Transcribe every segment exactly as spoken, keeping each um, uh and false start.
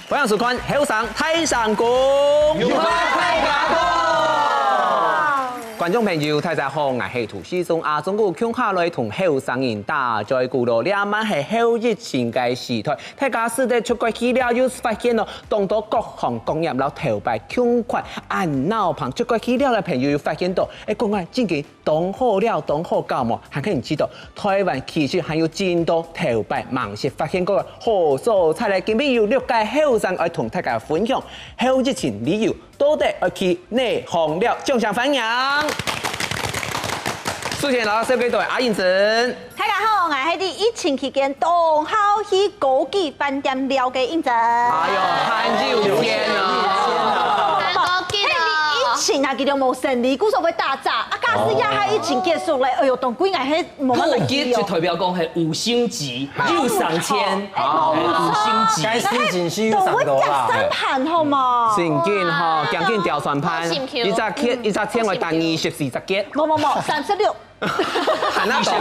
歡迎收看《後生大聲公》。有話大家講。觀眾朋友，大家好，𠊎係涂世忠阿忠哥，共下來同後生人打嘴鼓咯。這下係後疫情个時代，大家使得出國去尞，又發現咯，當多各行各業摎頭擺共款恁鬧熱。出國去尞个朋友有發現到，欸，國外正經 當好尞，當好搞無？還可以知道，台灣其實還有真多頭擺吂識發現過个好所在咧。今晡日有六個後生愛同大家分享後疫情旅遊到底愛去哪項尞，掌聲歡迎！首先來紹介到阿英珍。大家好，𠊎係在疫情期間當好去高級飯店尞个英珍。哎喲，還有錢啊！還高級哦！嘿，你疫情啊，佢就無生理，故所會打折。 啊，假使這下疫情結束咧，哎喲，當貴，𠊎係無辦法去哦。高級就代表講係五星級，有上千，哎，五星級。該四星期有上多啦。哎，當貴，三盤好無？正經吼，哇，將近吊三盤，好辛苦。一隻千，一隻千會打二十四隻結。無無無，三十六。還那多。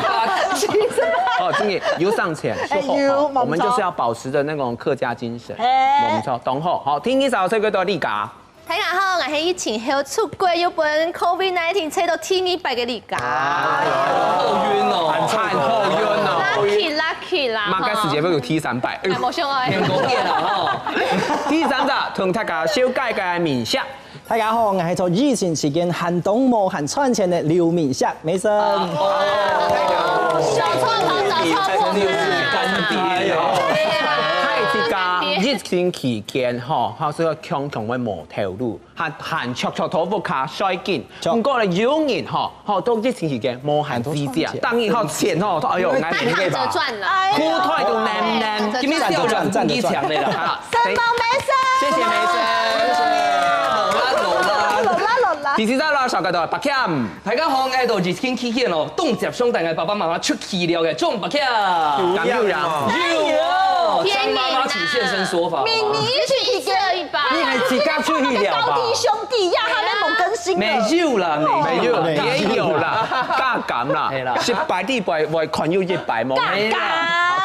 哦，正經有上千，哎，有，無錯。我們就是要保持著那種客家精神，哎。無錯，當好。好，第二首這個到你講。 大家好，𠊎係疫情後出國又分COVID nineteen磧到第二擺个你家。哎喲，好運哦，還好運哦。Lucky，lucky啦，麼个時節會有第三擺？哎，無想愛。兩個月了吼。第三隻，同大家紹介个美食。大家好，𠊎係在疫情期間還當無閒賺錢个劉美香，Mason。哦，小錯頭，小錯破。乾爹哦。哎呀，太自家，疫情期間吼，吼，所以強強會無頭路。 還，還著著在屋下睡緊。著。毋過咧，有人吼，吼，到疫情期間無閒時節，當然吼錢吼，哎喲，𠊎明白吧。打折賺了。褲袋都淰淰，今晡日笑容真的強的啦。啊，承蒙Mason。謝謝Mason。謝謝。老啦，老啦。老啦，老啦。第四隻啦，紹介到白謙。大家好，𠊎係在疫情期間哦，當輒相帶𠊎爸爸媽媽出去尞个張白謙。敢有人？有哦，張媽媽請現身說法好嗎？明明一起去尞。 你還自家出去尞吧？高低兄弟呀，還沒猛更新呢。沒有啦，沒有，沒有啦，也有啦，加減啦，係啦。失敗的話，會看有一擺無？加減。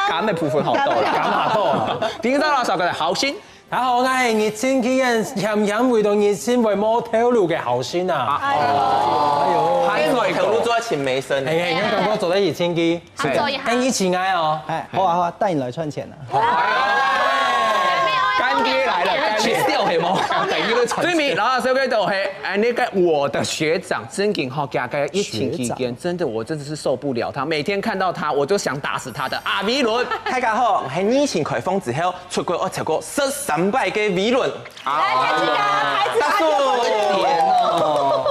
減的部分好多啦，減好多啦。第三隻啦，紹介好心。大家好，𠊎係疫情期間險險為著疫情會無頭路个好心啊。哎喲，還無頭路做得請Mason。哎，哎，你感覺做得疫情期，還做一下。哎，疫情哎哦。哎，好啊好啊，帶你來賺錢啊。 乾爹來了，乾爹。最尾，然後紹介到係，哎，那個我的學長，正經吼，佢个疫情期間，學長。真的，我真的是受不了他，每天看到他，我就想打死他的阿美倫。大家好，𠊎係疫情開放之後，出國愛超過十三擺个美倫。來，抬起來，抬起來，大叔。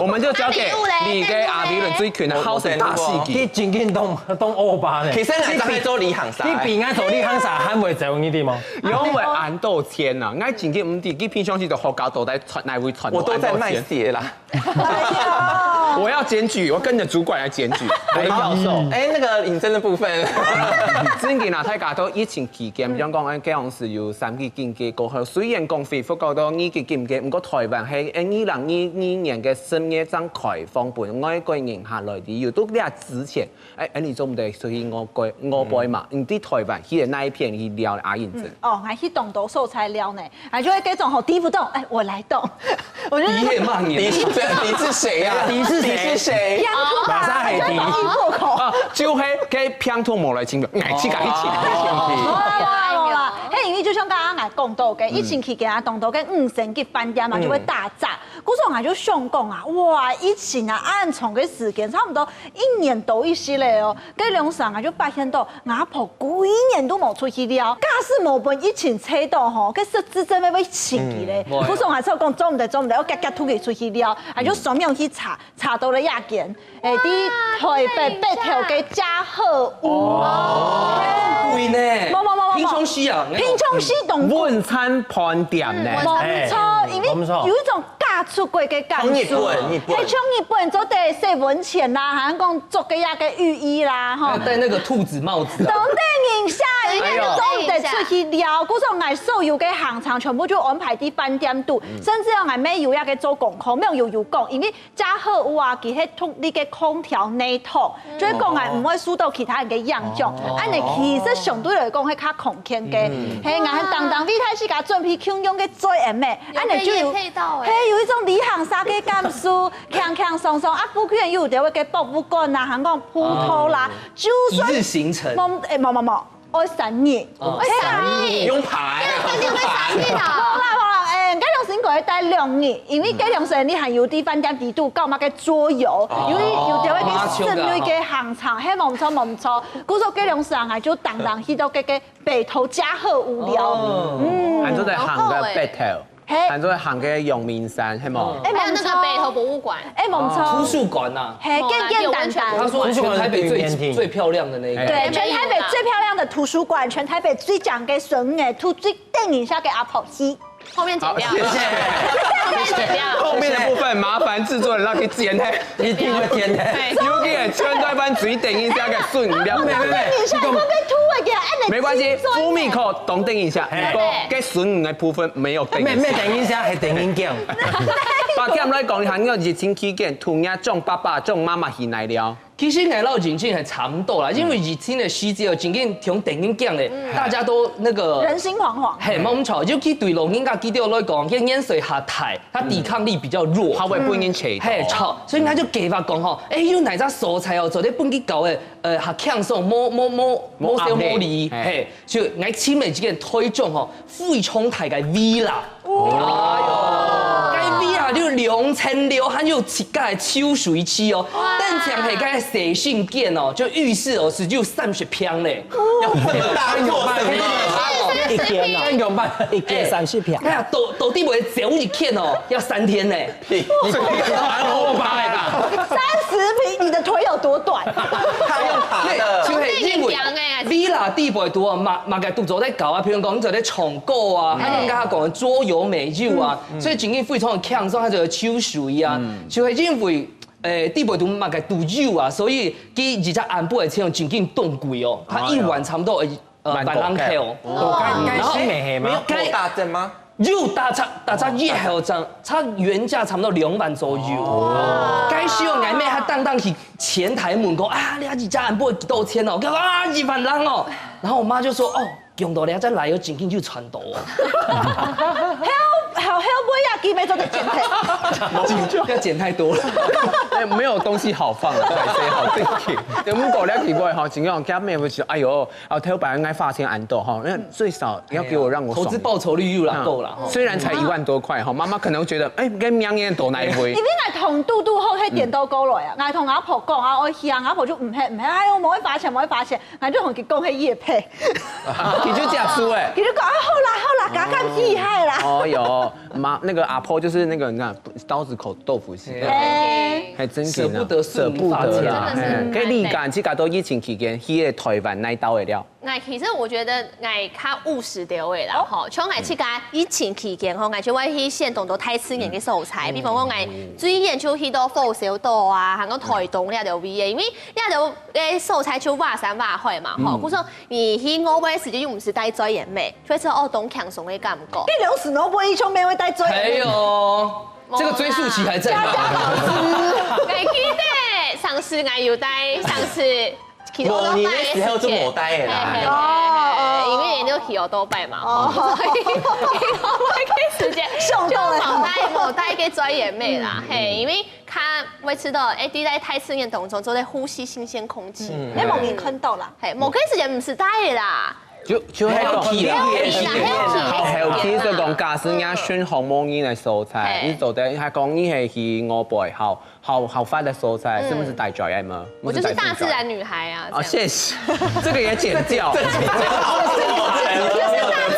我們就交給你跟阿美倫最近的好生大事記。佢正經當，當歐巴呢。其實𠊎正係做旅行社。佢比，佢比𠊎做旅行社還會走，你知無？ 因為恁多錢啊，𠊎正經毋知，佢平常時在學校到底賺，哪位賺到恁多錢？我都在賣鞋啦。我要檢舉，我跟著主管來檢舉，我的教授。哎，那個引申的部分。正經啊，大家都疫情期間，比方講，哎，該樣是有三級警戒過後，雖然講恢復到二級警戒，毋過台灣係，哎，二零二二年个十月正開放分外國人客來旅遊，都這之前 哎，恁樣做毋得出去外國，外背嘛，你在台灣去个哪一片去尞，阿英珍？哦，還去當多所在尞呢，還就會該種吼，敵不動，哎，我來動。我覺得那個敵也罵你。敵是，敵是誰啊？敵是誰？敵是誰？馬上海敵。破口。啊，就係該平常無來請，哎，去甲去請，去請去。無啦無啦無啦，嘿，因為就像剛剛來講到个，疫情期間啊，當多个五星級飯店嘛，就會打折。 故所𠊎就想講啊，哇，疫情啊，恁長个時間，差不多一年多一息咧哦。該當時啊，𠊎就發現到，𠊎阿婆幾年都無出去尞。假使無分疫情磧到吼，該失智症會會侵佢咧。故所𠊎就講，做毋得，做毋得，愛遽遽渡佢出去尞。𠊎就上網去查，查到了一間， 欸，在台北北投个嘉禾屋。哦，貴呢。無無無無無。平常時啊，平常時當貴。晚餐飯店呢。無錯，因為有一種嫁出國个感受。像日本，日本。係像日本做得洗溫泉啦，還講著个那個浴衣啦，吼。還有戴那個兔子帽子啊。當得哎喲，做毋得出去尞，故所𠊎所有个行程全部就安排在飯店肚，甚至哦，𠊎乜有一个做功課，乜有有講，因為加賀屋啊，佢係獨立个空調系統，就係講𠊎毋會受到其他人个影響。恁呢其實相對來講係較康健个，係，𠊎還當當為大自家準備共樣个嘴紅咩，恁呢就有，有配到欸係有一種旅行社个感受，輕輕鬆鬆啊，附近又有个博物館啊，還講葡萄啦，就算一日行程。無，誒，無無無。 愛三日，哦係啊。不用排，那你會三日啊？好啦好啦，誒，該兩星期愛待兩日，因為該兩星期你還有在飯店裡肚搞麼个桌遊，因為有條个室內个行程，係無錯無錯。故所該兩星期就當當去到該个北投加賀屋尞，哦嗯，還做得行个北投，係，還做得行个陽明山，係無？誒，還有那個北無錯，投博物館，誒，無圖錯，書館吶，係，健健達達。他說全台北最最漂亮的那一個。對，全台北最漂亮的圖書館，全台北最靚个孫仔，圖最等一下个阿婆去。後面剪掉，好謝謝後面剪掉。後面的部分麻煩製作人讓佢剪開。一定會剪的。尤其係全台灣最等一下个孫仔。沒沒沒，等一下會不會突然間？哎，沒關係，你緊張欸福米扣懂等一下，嘿不過該孫仔的部分沒有等一下。沒沒等一下，係等緊講。八點來講一下，你有疫情期間，同你種爸爸、種媽媽去哪尞？其實𠊎老緊緊還差不多啦，因為疫情的時節哦，緊緊從等緊講咧，大家都那個人心惶惶。嘿，無錯，尤其對老人家佢兜來講，佢年歲較大，他抵抗力比較弱。他會分人切到。嘿，錯，所以𠊎就計劃講吼，哎，有哪隻所在哦，做得分佢搞个，呃，較輕鬆，無無無無愁無慮，無壓力嘿，就𠊎親眼一個推薦吼，非常大个villa。哦，該villa就兩層樓，還有自家个泅水池哦，單淨係該洗身間哦，就浴室哦，是就三十坪咧。要這麼大做什麼？一間啊，那怎麼辦？一間三十坪。哎呀，到到底會走一天哦，要三天呢。你還好吧？三十平，你的腿有多短？他用爬的。就係因為這很強欸。villa底背肚啊，嘛嘛个都做得搞啊，譬如講你做得唱歌啊，還有剛剛講的桌遊美酒啊，所以真正非常的輕鬆，還有泅水啊，就係因為。誒，底背肚嘛个都有啊，所以佢一隻暗晡个錢真正當貴哦，佢一晚差不多呃萬萬零塊哦。哦，該該新美黑嗎？該有打折嗎？有打折，打折以後差差原價差不多兩萬左右。該時候𠊎妹還當當去前台問講啊，你一隻暗晡幾多錢哦？佢講啊一萬零哦。然後我媽就說哦，用到你再來有真正就賺到哦。後後後尾啊，佢咪做得減肥。要減太多了。哎，沒有東西好放了，所以好定定。對，毋過了奇怪吼，真正家妹會想，哎喲，啊，頭擺應該花錢恁多吼，那最少你要給我讓我爽投資報酬率又拉夠了哈。雖然才一萬多塊哈，媽媽可能會覺得，哎，該明年多哪一回因？為𠊎同嘟嘟好，係顛倒過來啊！𠊎同阿婆講啊，我去啊，阿婆就毋係毋係，哎喲，毋會花錢，毋會花錢，𠊎就同佢講係業配，你就這樣說哎。佢就講啊，好啦好啦，加減去害啦。哦喲，媽，那個阿婆就是那個，你看刀子口豆腐心，哎，還真捨不得捨不得啦。捨不得哎，該你講，這個都疫情期間，去个台灣哪兜个了？那其實我覺得𠊎較務實兜个啦，吼，像𠊎自家疫情期間吼，𠊎就會去選當多大自然个所在，比方講𠊎最遠就去到火燒島啊，還有台東這兜位个，因為這兜个所在就倚山倚海嘛，吼，故所你去外背个時間又毋使戴遮眼鏡，就會知道哦，當輕鬆个感覺。這種snow boy一種沒有戴遮眼鏡。還有，這個追溯期還在嗎？還記得上次𠊎有戴，上次騎我你那時候就無戴的啦。嘿嘿嘿，因為你有騎歐兜拜嘛，吼，所以騎歐兜拜个時間就無戴無戴个遮眼鏡啦，嘿，因為佢會知道，哎，在大自然當中做得呼吸新鮮空氣，哎，無人看到啦。嘿，無个時間毋使戴的啦。就就係講，係啦，係係，其實講，假使你選項無人个所在，嘿你做得還講你係去外背好好好發个所在，是不是戴遮眼鏡嘛？我就是大自然女孩啊。哦，謝謝，這個也剪掉。就是大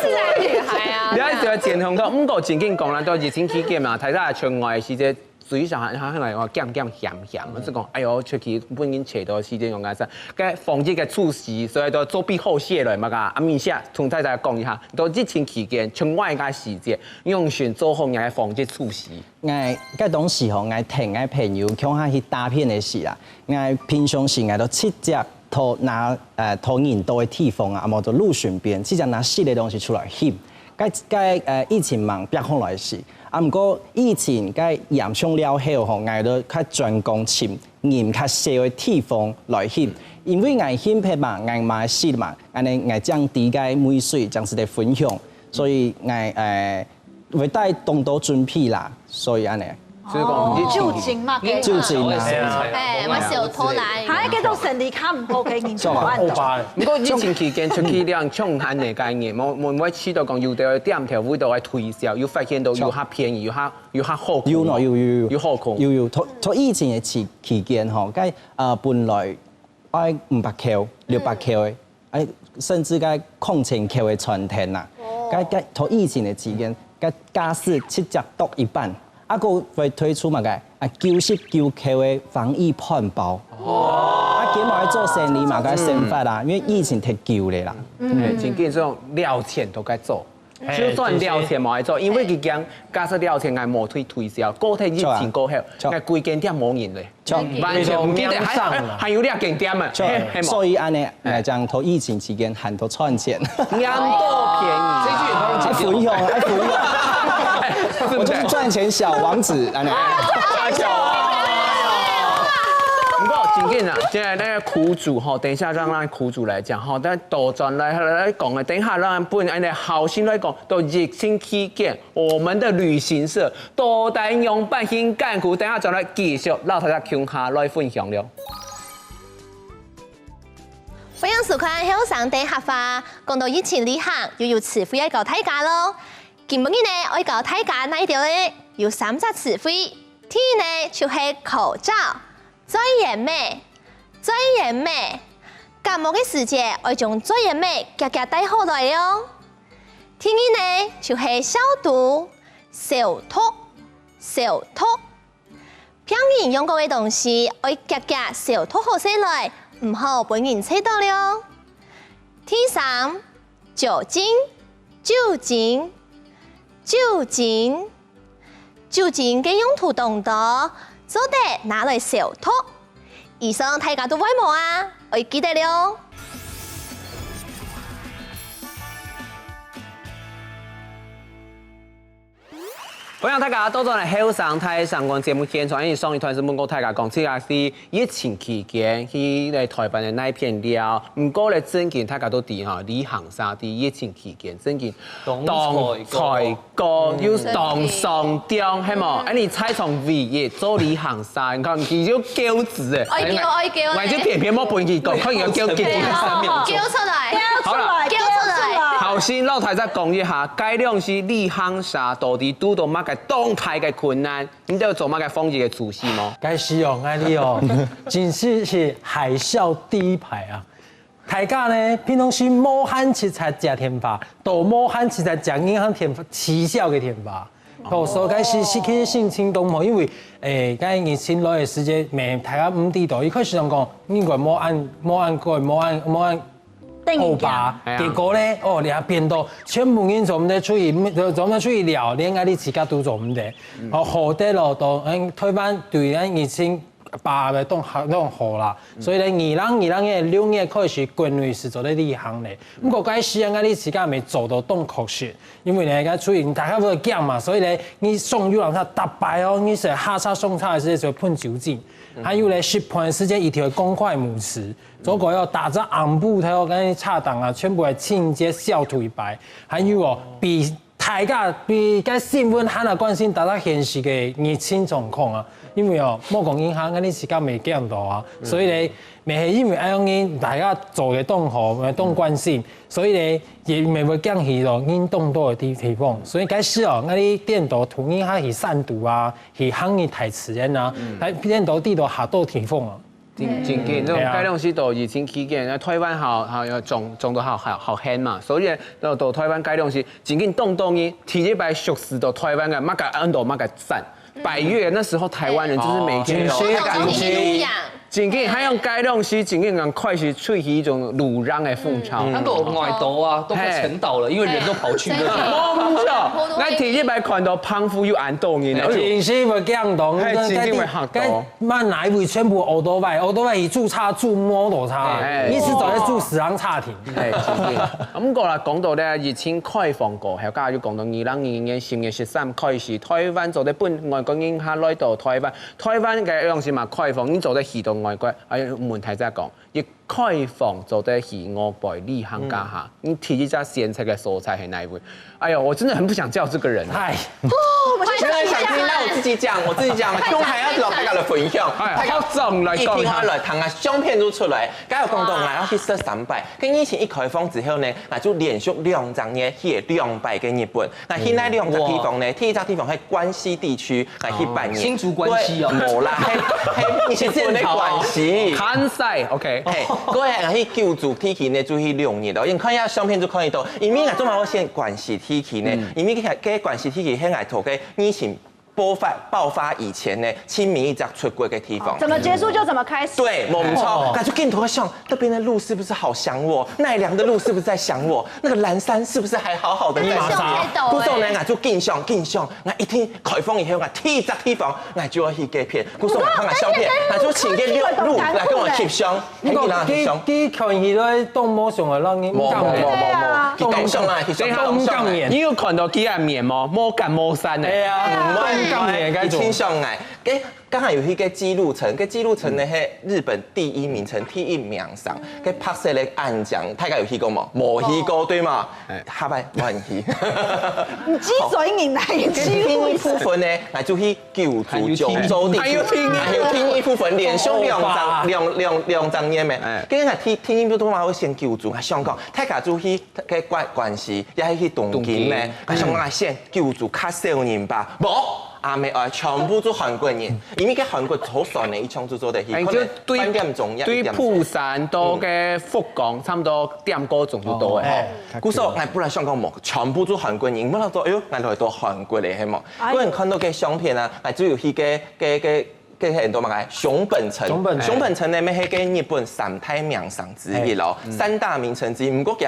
自然女孩啊。你還是要剪紅頭，毋過正經講啦，到疫情期間嘛，大家出外个時節，最少還還還講鹹鹹鹹，就講，哎喲，出去分人切到時間用个啥，該防疫个措施，所以都做備好勢來嘛个。啊，明下同大家講一下，到疫情期間，出外个時節，用心做好你个防疫措施。𠊎該當時吼，𠊎同𠊎朋友共下去打拼个時啦，𠊎平常時𠊎都直接到拿呃到人多个地方啊，無就路脣邊，試著拿食个東西出來翕。該該呃疫情吂逼䟘來時，啊毋過疫情該嚴重了後吼，𠊎兜較專攻尋人較少个地方來翕，因為𠊎翕忒嘛，𠊎買食嘛，恁呢𠊎正知該味緒，正使得分享，所以𠊎呃會帶當多準備啦，所以恁呢。所以講，酒精嘛，酒精啊。哎，我小偷來。還叫做生理較毋好个人就辦到。毋過疫情期間出去尞，像恁呢个人，無無會試著講有个店頭為著愛推銷，有發現到有較便宜，有較有較好。有喏，有有有有好看。有有，在在疫情个期期間吼，該呃本來愛五百箍、六百箍个，哎，甚至該空前箍个餐廳呐，該該在疫情个期間，該價數直接剁一半，啊，還會推出麼个啊九十九箍个防疫飯包。啊，佢無愛做生理嘛，該生活啊，因為疫情忒久了啦。哎，真緊這種了錢都該做。就算了錢無愛做，因為佢驚假使了錢，𠊎無推推銷，過忒疫情過後，𠊎規間店無人咧，完全毋記得，還還還有兩間店啊，係無？所以恁呢，哎，這樣在疫情期間還在賺錢。貪到便宜，這句也可以解決。愛分享，愛分享。我就是賺錢小王子，恁呢。不過真緊啊，現在那個苦主吼，等一下讓那苦主來講吼，但倒轉來來講啊，等一下讓分恁呢好心來講，到疫情期間，我們的旅行社到底仰般形艱苦，等一下轉來繼續摎大家共下來分享了。歡迎收看《後生大客話》。講到疫情旅行，又有詞彙愛教大家咯。今晡日呢，愛教大家哪一條呢？有三隻詞彙。第一呢，就係口罩，嘴掩仔，嘴掩仔。感冒个時節，愛將嘴掩仔遽遽戴好來哦。第二呢，就係消毒，消毒，消毒。 病人用過个東西愛遽遽消毒好勢來，毋好分人揤著了。第三，酒精，酒精，酒精，酒精个用途當多，做得拿來消毒。以上大家都會無啊？愛記得了。 歡迎大家倒轉來《後生大聲公》節目現場，因為上一段係問過大家講，自家係疫情期間去來臺灣个哪片尞，毋過咧，真經大家都知吼，旅行社在疫情期間真經當衰過，又當傷重，係無？哎，你在場唯一做旅行社，你看佢就噭眵欸，愛噭愛噭，𠊎就偏偏無分佢講，看佢噭幾多。噭出來，好啦，噭出來。好，先摎大家講一下，該量時旅行社到底堵著麼个當大个困難，你兜做麼个防疫个措施無？該時哦，𠊎哩哦，真係係海嘯第一排啊！大家呢，平常時無閒直接接電話，都無閒直接接銀行電話、取消个電話。哦，所以該時失去信心當好，因為誒，該疫情來个時節，每大家毋知道，一開始人講應該無恁無恁過，無恁無恁。 等一下，歐巴，結果呢，哦，你變到全部人做毋得出去，做毋得出去尞，連𠊎俚自家都做毋得。哦，好得咯，都，嗯，臺灣對咱疫情把握當好，當好啦。所以呢，二零二零年六月開始，國內係做得旅行咧。毋過該時啊，𠊎俚自家也做到當確實，因為呢，該出去大家會驚嘛，所以呢，你上遊覽車逐擺哦，你係下車上車个時節就噴酒精，還有呢，食飯个時節一定要公筷母匙。 做過要打隻紅布，頭該車頂啊，全部係清潔消毒一擺。還有哦，比大家比該新聞還要關心大家現時个疫情狀況啊。因為哦，莫講銀行，𠊎俚自家也驚著啊。所以呢，也係因為恁樣，大家做个當好，當關心，所以呢，也也會驚去咯，人當多个地地方。所以該時哦，𠊎俚顛倒同人客去散步啊，去行入大自然啊，來顛倒知道下多地方啊。 真真緊，該種該種時到疫情期間，那臺灣好好有種種到好好好興嘛，所以到到臺灣該種時，真緊當當日，第一擺熟識到臺灣个，麼个安到麼个讚。百岳那時候臺灣人就是每天有真是都是一樣。正經，還用該東西，正經人開始吹起一種魯秧个風潮。那个外島啊，都快沉島了，因為人都跑去了。無錯，𠊎第一擺看到澎湖有恁多人，哎喲，真係會驚動，哎真正會嚇到。該哪一位全部奧多拜，奧多拜去駐車駐摩托車，哎你是走在駐死亡差停。哎，真正。毋過啦，講到咧疫情開放過後，剛才就講到二零二二年十月十三開始，台灣做得分外國人客來到台灣，台灣个樣式嘛開放，你做得去到外國，哎，問題再講。 一開放做得去外背旅行該下，你第一隻選擇个所在係哪一位？哎喲，我真的很不想叫這個人。嗨，我們現在想聽，那我自己講，我自己講，胸還要老大家的分享，哎，好，總來講一下。一定要來談啊，相片都出來。剛有講到，我要去設三百，跟疫情一開放之後呢，那就連續兩隻月去兩擺个日本。那去那兩隻地方呢，第一隻地方係關西地區， 來去半年。新竹關西哦無啦，係係日本个關西。関西，OK。嘿，過來去九州地區呢，就去六日咯。因為看一下相片就看得到，因為𠊎做麼个選關西地區呢？因為該該關西地區係𠊎頭个疫情爆發爆發以前呢，親民一隻出國个地方。怎麼結束就怎麼開始。對，沒錯，感覺鏡頭想那邊的路是不是好想我？奈良的路是不是在想我？那個藍山是不是還好好的在想我？故所呢，𠊎就緊想緊想，𠊎一定開放以後，𠊎第一隻地方，𠊎就要去該片。故所𠊎看𠊎相片，𠊎就請个六路來跟我翕相，你講佢佢看起來當無想愛讓你無無無無無，佢當想啊，佢想當想啊。你有看到佢个面無？無感無山呢。哎呀，當感人該種一定。想哎，該 剛才有去个姬路城，該姬路城呢係日本第一名城，第一名城，該白色个岩漿，大家有去過無？無去過對嗎？下擺換去。你雞嘴你來也雞路第一部分呢，來就去九州九州地區，還有第一部分連續兩張兩兩兩張年咩？跟人家第第一部分嘛會選九州，還想講，大家就去个關關西，也係去東京咩？還想講啊選九州較少人吧？無。 阿妹啊，全部做韓國人，因為个韓國好算个，一場就做得去，哎，可能就對半點鐘呀，對一點鐘。釜山到个福岡，差不多點過鐘就到哎。故所，𠊎本來想講無，全部做韓國人，本來講，哎喲，𠊎來到韓國咧，係無？哎喲。𠊎看到个相片啊，𠊎就有去个个个个很多嘛，个熊本城，熊本城熊本城呢，乜係个日本三大名城之一咯，三大名城之一，毋過佢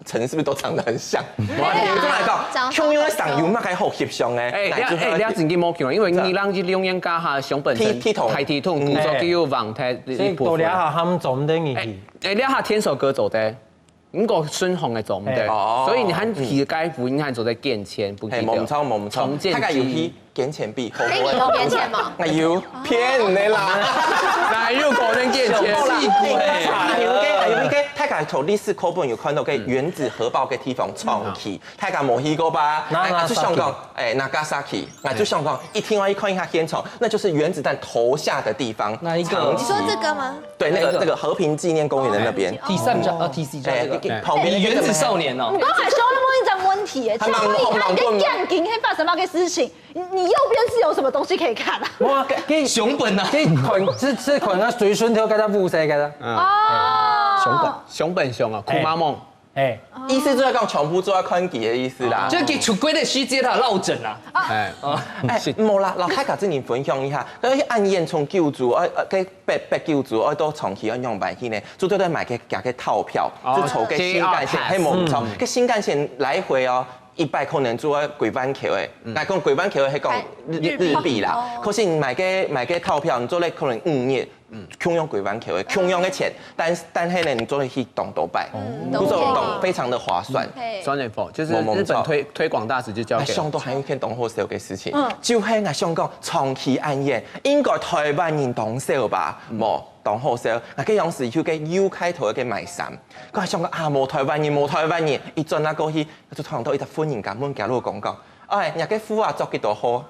城是不是都長得很像？我跟你來講，共樣个城有麼个好翕相呢？哎，你哎，你真正無講，因為二零一六年該下熊本城剃剃頭剃剃頭，故所佢有網踢所以到這下還做毋得入去。哎，這下天守閣做得，毋過順風个做毋得，哎哦所以你還去該位，你還做得見錢，不記得。嘿，無錯無錯，重建大概有機去捐錢幣，哎，你有捐錢嗎？哎喲，騙你啦！哪有可能見錢？還有一個，還有一個，大家從歷史課本有看到个原子核爆个地方，長崎，大家無去過吧？那哎，就想講，哎，長崎，那就想講，一定要去看一下現場，那就是原子彈投下的地方。哪一個長崎你說這個嗎？對，那個哪一個那個和平紀念公園的那邊。第三家呃第四家哎這個，，旁邊那個原子少年哦我，剛才想要問一個問題耶，還蠻請問你看你蠻的眼睛可以發生麼个事情？你你右邊是有什麼東西可以看啊？無啊，佢熊本啊，佢看這這看啊，水順頭該隻烏色个啦。哦，熊本熊啊，庫馬蒙。哎，意思就係講全部都要看佢的意思啦。就佢出國个時節佢落枕啊，哎，哎，無啦，老太家跟你分享一下，那個案件從九州，呃，呃，个北北九州，呃，到長崎，呃，兩百去呢，就對對買个加个套票，哦就坐个新幹線， J R Pass 還無錯，个新幹線來回哦，一擺可能就要幾萬塊誒，來講幾萬塊係講日日幣啦，可是你買个買个套票，你做了可能五日，共樣幾萬塊誒，共樣个錢，但但係呢，你做得去當多擺，不是當非常的划算。嘿，酸人否，就是某某日本推推廣大使就交哎，給想到還有一件當好笑个事情，就係𠊎想講長期安逸，應該台灣人當少吧？無，當好笑。𠊎个樣時去个U開頭个賣衫，𠊎想講啊，無台灣人，無台灣人，一轉啊過去，就聽到一隻婦人家問佢老公講：「哎，你个褲啊著幾多號？」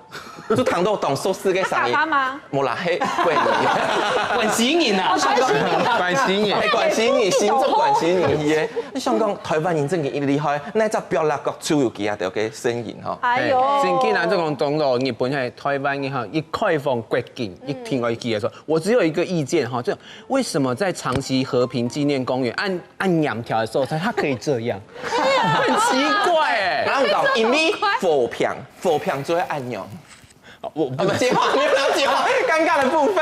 就聽到當熟悉个聲音。爸爸嗎？無啦，係貴人。關西人啊，關西人。哎，關西人，新竹關西人去个。你想講台灣人真个厲害，那隻表拉角就有幾下條个聲音吼。哎呦，真正啊，這種東西，日本還台灣人哈，一開放國境，一定要記得說，我只有一個意見哈，就為什麼在長崎和平紀念公園按按兩條的時候，它它可以這樣，很奇怪哎。然後講，因為和平，和平就會按鈕。我不接话，你不要接话，尴尬的部分。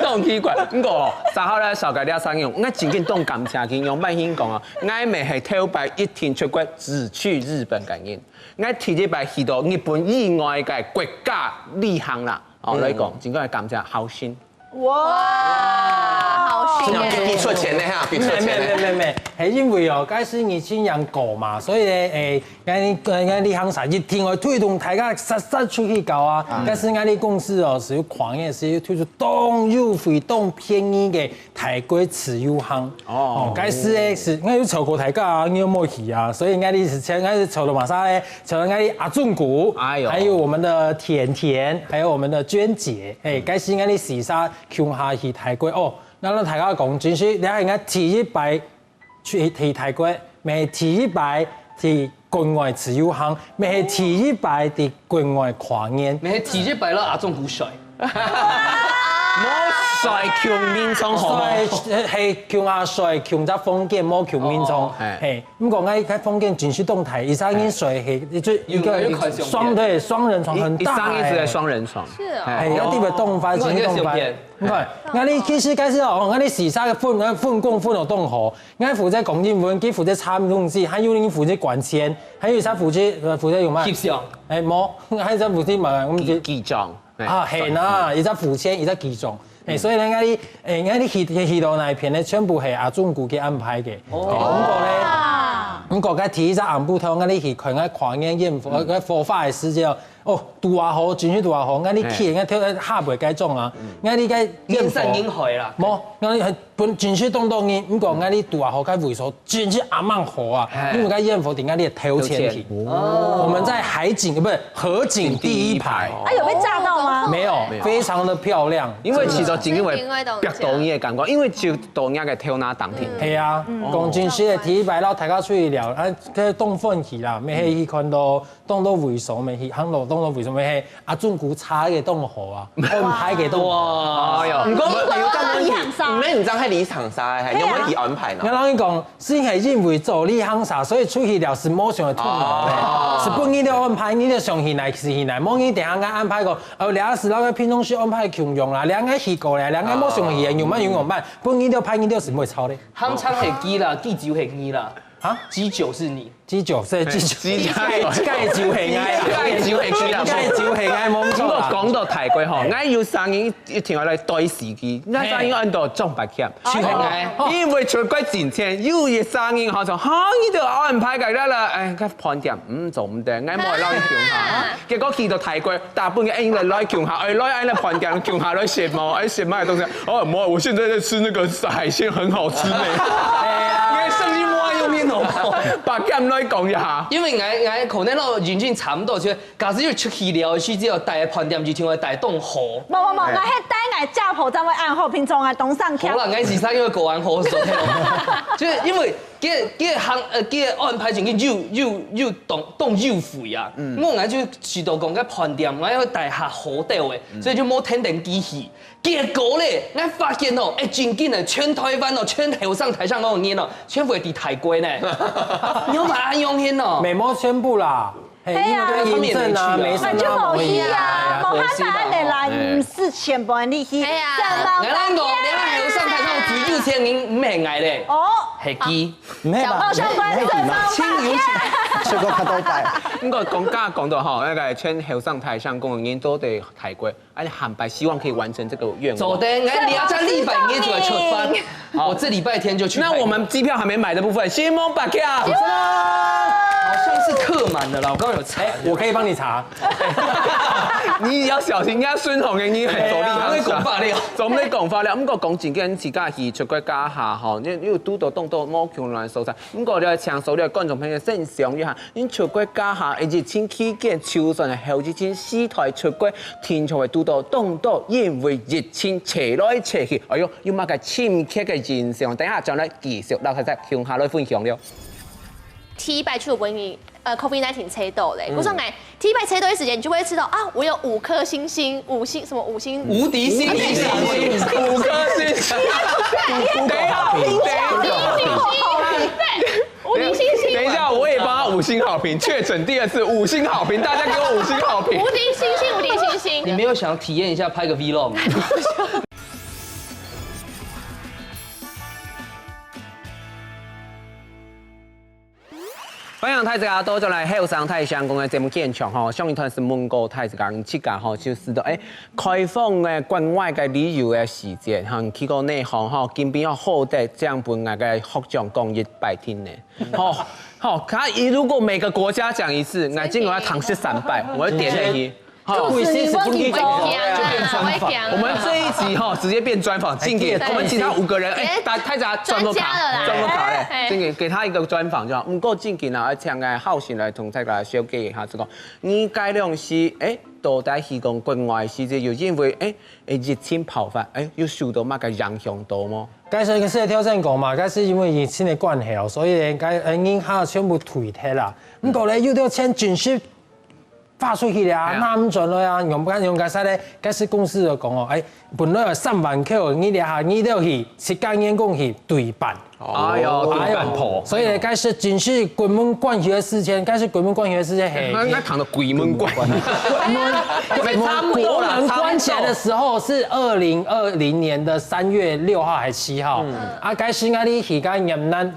都很奇怪。不过，三號來紹介這三樣，𠊎真正當感謝佢，用百姓講啊，𠊎乜係頭擺一定出國只去日本个人，𠊎第一擺去到日本以外个國家旅行啦。哦，來講，真正感謝好心。哇，好心耶！佢出錢个哈，佢出錢个。沒沒沒沒，係因為哦，該時疫情正過嘛，所以呢，誒， 𠊎𠊎𠊎旅行社一定會推動大家煞煞出去搞啊。但是𠊎俚公司哦，係有跨越，係有推出當優惠、當便宜个泰國自由行。哦，該時呢係，𠊎有招過大家啊，你有無去啊？所以𠊎俚係請，𠊎係招到麼儕呢？招到𠊎俚阿忠牯，哎喲還有我們的甜甜，還有我們的娟姐，哎，該時𠊎俚四儕共下去泰國哦。那讓大家講，真係，你看人家第一擺 去，去泰國，乜係第一擺去國外自由行，乜係第一擺去國外跨年。乜係第一擺摎阿忠牯睡。無睡共眠床好無？睡，係共下睡，共隻房間，無共眠床。哦。係，毋過𠊎个房間真係當大，一儕人睡係，就一個有，有看相片。雙，對，雙人床很大欸。一，一儕人睡雙人床。係啊。係，有地方動翻，你看這個相片。真係動翻。你看，𠊎俚其實該時哦，𠊎俚四儕个分，分工分到當好。 𠊎負責講英文，佢負責查東西，還有人負責管錢，還有一隻負責，呃，負責用麼个？翕相。哎，無，還有一隻負責麼个？我們記，記帳。啊，係啦，一隻付錢，一隻記帳。哎，所以呢，𠊎俚，哎，𠊎俚去，去到哪一片呢，全部係阿忠牯佢安排个。哦。哎，毋過呢，毋過該第一隻暗晡頭，𠊎俚去看該跨年煙火，呃，該火花个時節哦，哦，拄啊好，真係拄啊好，𠊎俚去，𠊎跳下背該種啊，𠊎俚該煙火，人山人海啦。無，𠊎俚 本真係當多人，毋過𠊎俚拄啊好該位所，真係阿吂好啊，因為該煙火頂𠊎俚頭前去。哦。我們在海景，不是，河景第一排。啊，有被炸到嗎？沒有，非常的漂亮。因為其實真的會逼到你的感覺，因為就到你个頭那頂頂。係啊，講真實个，第一排，然後大家出去尞，啊，該當歡喜啦，乜係去看到 當多位所乜去，行路當多位所乜係，阿忠牯查个當好啊，安排个當好。哇，哎喲，毋過你有當多去，你毋知係旅行社个，有無去安排呢？𠊎摎你講，係因為做旅行社，所以出去尞係無想愛通路个，係分你兜安排，你兜想去哪就去哪，無你等下𠊎安排个，哦，這下係摎該平常時安排共樣啦，這下𠊎去過咧，這下𠊎無想去个，仰般仰般，分你兜排你兜係毋會吵咧。行程係佢啦，機酒係你啦。啊？機酒係你。 機酒，係機酒，機酒。該酒係𠊎，該酒係佢啦。該酒係𠊎，無錯啦。毋過講到泰國吼，𠊎有聲音一定愛來對時機，該聲音安到張伯謙，就係𠊎。因為出國之前有一聲音好像，哈，你就安排个啦啦，哎，該飯店，嗯，做毋得，𠊎無愛摎你共下。結果去到泰國，大部分个人來來共下，哎，來哎來飯店共下來食無，哎，食麼个東西？哦，無，我現在在吃那個海鮮，很好吃呢。哎呀，你的聲音莫用面哦。伯謙來講一下。因為𠊎，𠊎可能咯，人生差不多，就假使有出去尞，去只有帶飯店就聽話帶當好。無無無，𠊎係帶𠊎家婆在外暗號，平常啊，東上好啦，𠊎時常因為國安好，所以，就是因為 佢，佢行，呃，佢安排成个又，又，又當，當優惠啊。嗯。𠊎，𠊎就知道講，該飯店，𠊎愛帶較好兜个，嗯。所以就無天天機器。結果咧，𠊎發現哦，哎，真緊个，全台灣哦，全後生台上个人哦，全部係在泰國呢。你有發現哦？美貌全部啦。 嘿，因為該印證啊，美聲啊，就無去啊，無辦法，恁樣啦，毋使錢分你去，哎呀，怎麼辦？𠊎來講，你看後生台上最有錢人毋係𠊎咧，哦，係佢。毋係吧？哦，小關，請有請。出國較多擺。毋過講，剛剛講到吼，那個全後生台上个人都在泰國，而且坦白希望可以完成這個願望。做得，𠊎這禮拜日就要出發。 好，我這禮拜天就去。那我們機票還沒買的部分，先幫大家。好像是客滿的啦，我剛剛有查。哎，我可以幫你查。你要小心，人家孫紅給你很走力，哎呀，很爽。我在講話了。總在講話了。不過講真，跟自家去出國家下吼，你有堵到當多無共樣个所在。不過呢，請所有的觀眾朋友先想一下，你出國家下，疫情期間，就算係後疫情時代出國，定著會堵到當多因為疫情扯來扯去，哎喲， 有麼个深刻个印象？等一下轉來繼續摎大家共下來分享了。第一擺就分你，呃，COVID nineteen 測到咧。嗯。故所𠊎第一擺測到个時間，你就會知道啊，我有五顆星星，五星，什麼五星？無敵星星。無敵星星。五顆星星。等一下，等一下。無敵星星。等一下，我也幫他五五星好评，确诊第二次五星好评，大家给我五星好评。无敌星星，无敌星星。你没有想体验一下拍个 vlog 吗？欢迎大家倒轉來後生大聲公个節目現場吼，上一段係問過大家，自家吼，就係到，欸，開放个關外个旅遊个時節，吼，去過哪項吼，今晡日好得正分𠊎个學長講一擺聽呢。吼，吼，他如果每個國家講一次，𠊎今晚要躺十三擺，我要點那一。 好，就不是，是不是，就變專訪。我们这一集哈，直接变专访，敬给我们其他五个人，哎，大大家转个卡，专家了啦。转个卡嘞，哎，敬给给他一个专访就好。不过敬给呢，请个浩信来同大家小解一下，这个你该两是，哎，到底是讲国外时节有因为，哎，哎，疫情爆发，哎，有受到么个影响到吗？该是个是挑战讲嘛，该是因为疫情的关系哦，所以呢，该，呃，银行全部退忒啦。不过呢，有条钱真是 发出去了啊，哎呀，拿毋转了啊，用不用该啥嘞？该是公司就讲哦，哎，本来有三万块，你这下你就去，自家员工去对半。哎呦，对半破。所以呢，该是真是鬼门关去的事情，该是鬼门关去的事情，嘿。那那躺到鬼门关。鬼门，鬼门，差不多啦，鬼门关起来的时候是二零二零年的三月六号还是七号？嗯。啊，该是那里去个云南，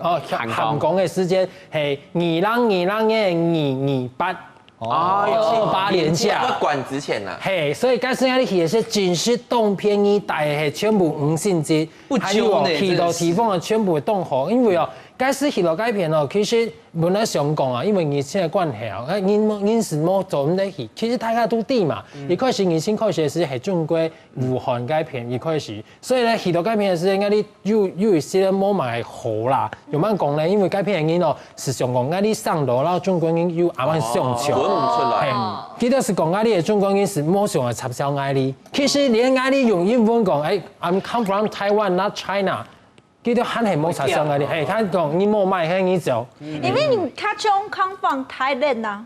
哦，寒工。寒工的时间，嘿，二零二零年二二八。 哦，二八连假。要管之前啦。嘿，所以该时候你去个是真是当便宜，大家嘿全部五星级，不久呢，还有哦，去到地方的全部当好，因为哦，该时去到该片哦，其实本来想讲啊，因为疫情的关系啊，哎，人人是无做毋得去，其实大家都知嘛，一开始疫情开始是系中国武汉该片一开始， 所以呢，去到该片个时间，𠊎哩有有一些人无买好啦。有么讲呢？因为该片个人哦，是想讲𠊎哩上楼，然后中国人又阿蛮相像。分毋出来。嘿，佢就是讲𠊎哩个中国人是无想要插销𠊎哩。其实连𠊎哩用英文讲，哎，I'm come from Taiwan, not China。佢都还系无插销𠊎哩，嘿，佢讲你无买，嘿，你走。因为你看中 come from Thailand 啊。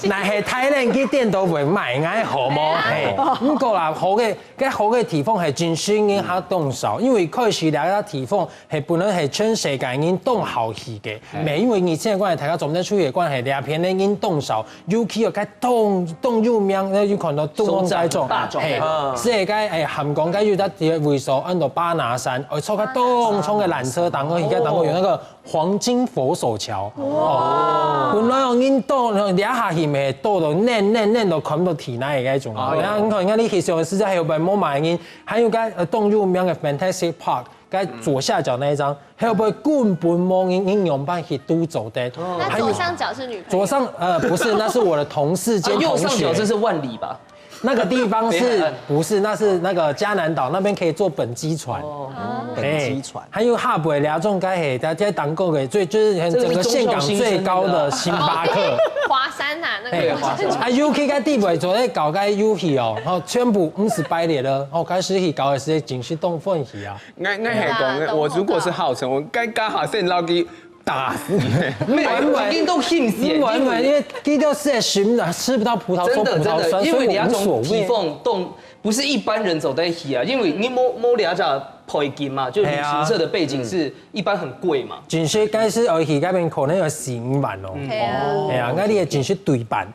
那系Thailand个店都会卖，哎，好无？嘿，不过啦，好个，个好个地方系真正个下当少，因为开始两个地方系本来系全世界人当好去个，没因为疫情个关系，大家做毋得出去个关系，两片个人当少，尤其有个当当有名，那有可能当大众，嘿，是个，哎，韩国个有个位所，安到巴拿山，哦，坐个当长个缆车，当个，当个有那个 黄金佛手桥。哦，本来哦，人到了下去咩，到了冷冷冷到看不到天那个种啊。然后你看，你看你去小的时候还有本无买人，还有个呃动物园的 Fantasy Park，该左下角那一张，还有不会根本无人，人用办法都走的。那左上角是女朋友？左上呃不是，那是我的同事兼同学。右上角这是万里吧？ 那个地方是不是那是那个加南岛那边可以坐本机船？哦，本机船。还有哈北两种该嘿，大家当过个，最就是整个岘港最高的星巴克。华山呐，那个华山。啊，U K 该地位做在搞该 U K 哦，然后全部五十百列了，哦，开始去搞的时候景是动奋起啊。我我如果是浩辰，我该刚好先捞给 打死你！没有，已经都兴死了。因为因为因为基督是在寻啊，吃不到葡萄说葡萄酸，真的真的，因为你要从地缝洞，不是一般人走在一起啊，因为你摸摸了解背景嘛，就旅行社的背景是一般很贵嘛。景是该是而已，那边可能有四五万哦。哎呀，那你也景是对半，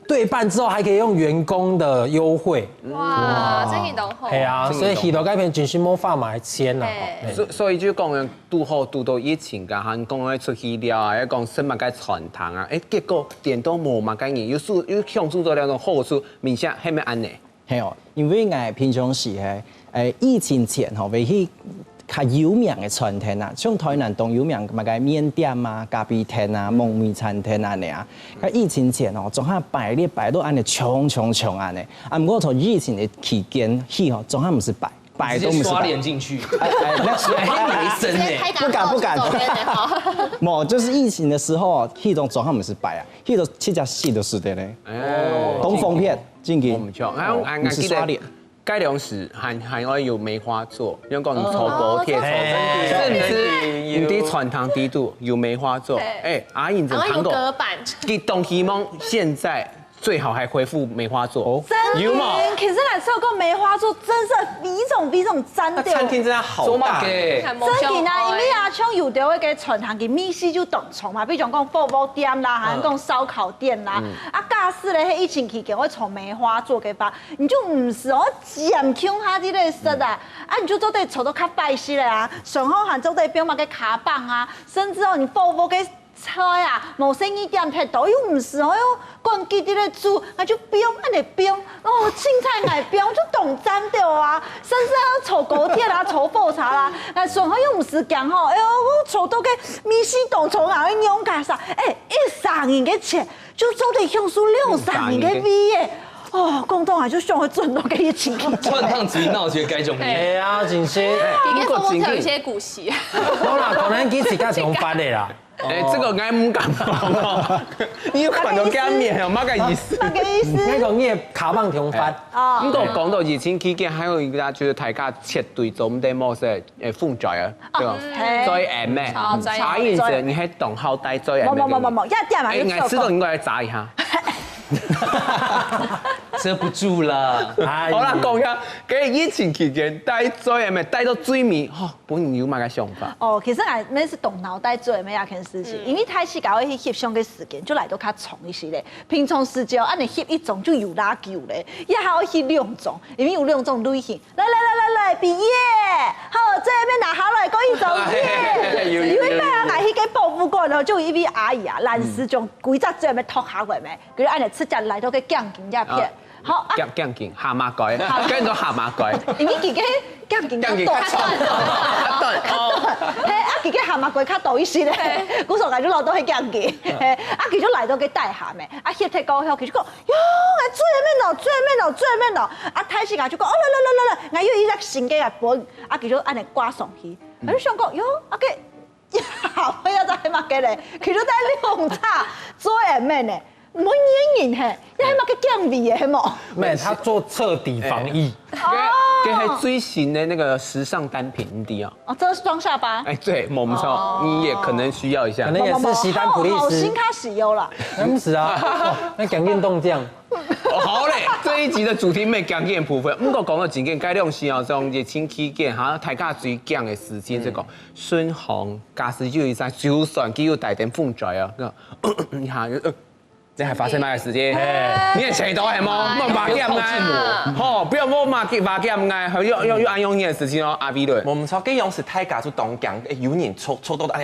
对半之后还可以用员工的优惠。哇，真系懂吼。哎呀，所以去到那边景是没法买钱了。所所以就讲 堵好堵到疫情，刚刚讲个出去了啊，要讲什么个餐厅啊，哎，结果点都无么个人，有数有享受到那种好处，明显还没安呢。系哦，因为我平常时嘿，哎，疫情前吼，会去较有名的餐厅啊，像台南当有名么个面店啊、咖啡厅啊、梦味餐厅安尼啊。个疫情前哦，总下排列排到安尼长长长安尼。啊，毋过从疫情的期间起吼，总下毋是排。 摆都不是摆。直接刷脸进去。哎哎，那是哎，没神呢。直接拍打不敢不敢。走边的哈。没，就是疫情的时候，那种状况不是摆啊，那种七加四都是的嘞。哎，东风片，进去。我们就，然后俺俺记得，不是刷脸。该粮食还还会有梅花座，用讲坐高铁坐，甚至你的传堂底肚有梅花座，哎，阿影子糖果，然后有隔板，给东西梦现在最好還恢復梅花座。哦，真的，有嗎？其實來說，講梅花座真的非常非常讚的。那餐廳真的好大。做麼个？真的啊，因為啊，像有的那個餐廳，佢美食就當重嘛，比如講火鍋店啦，還有講燒烤店啦，啊，假使咧，疫情期間會坐梅花座个話，你就毋使哦，佔共下這個食啊，啊，你就做得坐到較快些了啊，然後還做得放麼个卡棒啊，甚至哦，你火鍋个 菜啊，無細義點忒多，又毋使哦，又管佢在該煮，𠊎就放，恁呢放，哦，凊彩𠊎放，就當讚了啊！甚至啊，坐高鐵啦，坐火車啦，𠊎上好又毋使驚吼，哎喲，𠊎坐到該美食當重，𠊎愛仰結煞，哎，一儕人个錢，就做得享受兩儕人个味耶！哦，講到啊，就想愛轉到該一起去。轉趟子鬧就該種。哎呀，真是。你可以多跳一些古戲。好啦，可能佢自家想法的啦。 哎，這個𠊎毋敢講哦。你有看到該面哦，麼个意思？麼个意思？該個你个卡棒挺發。哦。毋過講到疫情期間，還有一個就是大家絕對做毋得無食，誒，鳳爪啊，對吧？哦，嘿。最愛咩？哦，最愛。啥意思？你還懂好歹最愛咩？無，無，無，無，無，要點嘛，哎，你知道應該來炸一下。遮不住了。哎。好啦，講一下，該疫情期間，帶最愛咩？帶到最尾，吼， 本人有麼个想法？哦，其實𠊎乜係動腦袋做个每一件事情，因為大自家愛去翕相个時間就來到較長一些咧。平常時節恁呢翕一張就有罅久咧，也還愛翕兩張，因為有兩張類型。來來來來來，畢業，好，這邊拿下來，過一張，耶！有有有有一擺啊，𠊎去該博物館哦，就有一位阿姨啊，臨時將規隻遮个脫下來咩，佢就恁呢直接來到該鏡鏡這片。 好啊。鏡，鏡鏡，蛤蟆鬼，跟到蛤蟆鬼。因為佢个鏡鏡較短。鏡鏡較長。較短，哦。嘿，啊，佢个蛤蟆鬼較大一些咧，故所𠊎就落到去鏡鏡。嘿，啊，佢就來到該底下咩，啊，翕忒過後，佢就講，喲，𠊎最愛面哦，最愛面哦，最愛面哦。啊，大自家就講，哦，來來來來來，𠊎有一隻新个來分，啊，佢就恁呢掛上去。𠊎就想講，喲，啊，該 好，要在麼个咧？佢就在用叉做M呢，問原因嘿，要麼个降味的，係無？沒有，他做徹底防疫。該，該還最新的那個時尚單品，你知道？哦，這是裝下巴。哎，對，沒錯，哦。你也可能需要一下。可能也是西單普利斯。好，好，好，新卡西歐啦。嗯，是啊，哦，那講運動這樣。 哦，好咧，這一集的主題無講這部分，毋過講到正經，該兩時哦，像疫情期間哈，大家最驚的事情，這個順風駕駛就一下，就算佢有帶點風嘴啊，你看，呃，這還發生麼个事情？你也踩到係無？莫把劍啊！吼，不要莫把劍，把劍啊！又又又安樣个事情哦，阿V對。無錯，該樣時大家就當驚，有人坐坐到當